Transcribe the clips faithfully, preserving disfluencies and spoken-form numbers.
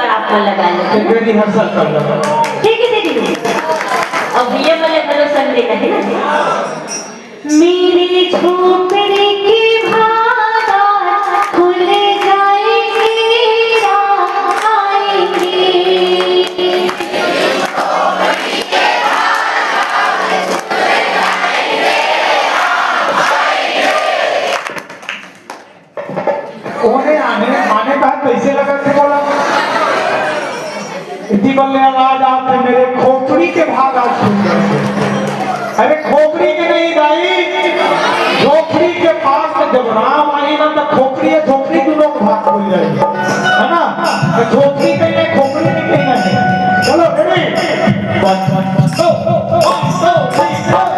आप मन लगा लो। एक रिहर्सल कर लो। ठीक है दीदी, अब ये वाले घलो संग देना है ना। मेरी झोपड़ी के भाग आज खुल जाएंगे, राम आएंगे। ओने आने आने का कैसे लगत हे बोला? इतनी बल्ले आवाज आत हे, मेरे खोपड़ी के भाग आज खुल गए। अरे खोपड़ी के नहीं दाई, झोपड़ी के पास में जब राम आई ना तो खोपड़ी है, झोपड़ी दोनों के भाग खुल जाएगी, है ना? तो झोपड़ी कहीं नहीं, खोपड़ी भी कहीं नहीं। चलो ready, one, two, one, two, three, four.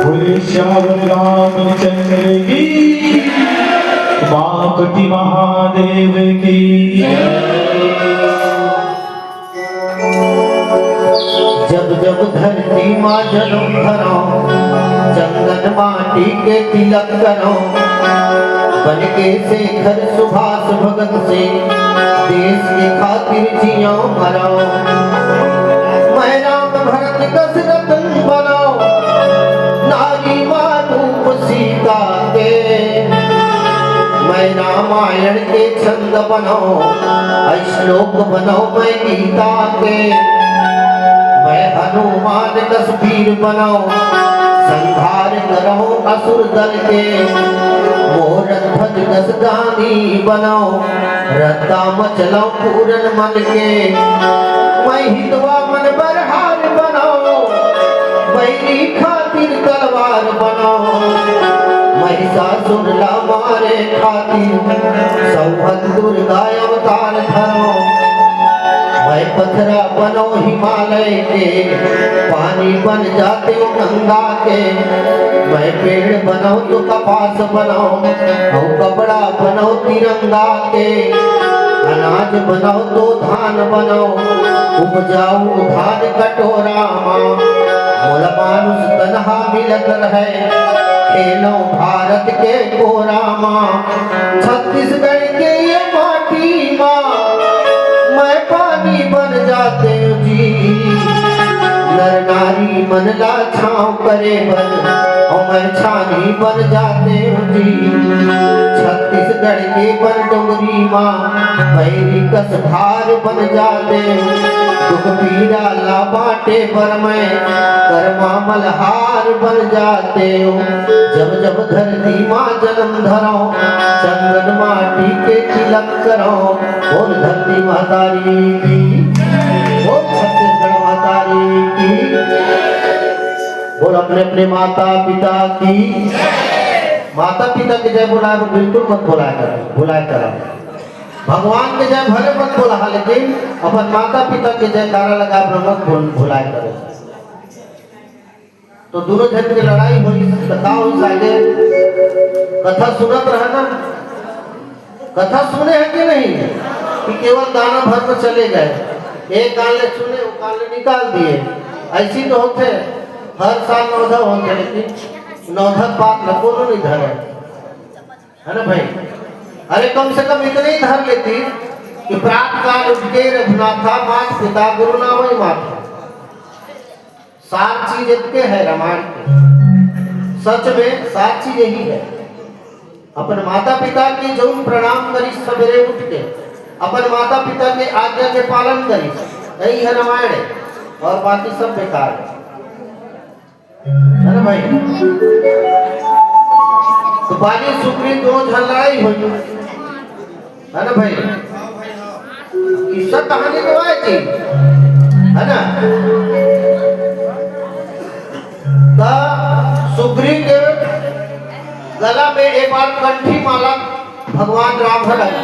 बोले श्यावर रामचंद्र की, उमापति महादेव की। जब जब धरती मा जनम धरंव, चंदन माटी के तिलक करंव, बन के शेखर सुभाष भगत सिंह, देश के खातिर जियंव मरंव। मैं राम भरत दशरथ बनंव, नारी मा रूप सीता के। मैं रामायण के छंद बनंव, श्लोक बनंव मैं गीता के। मैं हनुमान कस वीर बनंव, संहार करंव असुर दल के। मोर ध्वज कस दानी बनंव, रद्दा मचलंव पूरन मन के। मैं हितवा मन बरहार बनंव, बैरी खातिर तलवार बनंव। महिषासुर ला मारे खातिर सौहन दुर्गा अवतार धरंव। मैं पथरा बनंव हिमालय के, पानी बन जातेंव गंगा के। मैं पेड़ बनंव तो कपास बनंव, अउ कपड़ा बनंव तिरंगा के। अनाज बनंव तो धान बनंव, उपजाऊ धान कटोरा मा। मोला मानुष तन हा मिलत रहय, खेलंव भारत के कोरा मा। छत्तीसगढ़ के ये माटी मा मैं पानी बन जातेंव जी। नर नारी मन ला छांव करे बर, अउ मैं छानी बन जातेंव जी। छत्तीसगढ़ के बन डोंगरी मा बैरी कस भार बन जातेंव। दुख पीरा ला बांटे बर मैं करमा मलहार बन जातेंव। जब जब धरती मा जनम धरंव, चंदन माटी के तिलक करंव। बोल धरती महतारी की, बोल छत्तीसगढ़ महतारी की, बोल अपने अपने माता पिता की। माता पिता के जय बोलाय बर बिल्कुल मत भुलाय कर, भुलाय कर। भगवान के जय भले मत बोला, लेकिन अपन माता पिता के जयकारा लगाय बर मत भूल, भुलाय कर। तो दूनों झन के लड़ाई होइस, त का होइस आगे? कथा सुनत रहे ना, कथा सुने हे कि नहीं? कि केवल गाना भर में चले गए, एक कान ले सुने, वो कान ले निकाल दिए। ऐसी तो होथे, हर साल नवधा होथे, लेकिन नवधा के पात ल कोनो नहीं धरे, है ना भाई? अरे, कम से कम इतने ही धर लेती कि प्रात काल उठ के रघुनाथा, मात पिता गुरु नावै माथा। सार चीज एतके है रामायण के। सच में सार चीज यही है। अपन माता पिता के जउन प्रणाम करिस सबेरे उठ के, अपन माता पिता के आज्ञा के पालन करिस, यही है रामायण है, और बाकी सब बेकार है। है ना भाई? तो बाली सुग्रीव दो झन लड़ाई होई, है ना भाई? त कहानी तो आए थी, है ना? त सुग्रीव के गला में एक बार कंठी माला भगवान राम ह डाल दिया।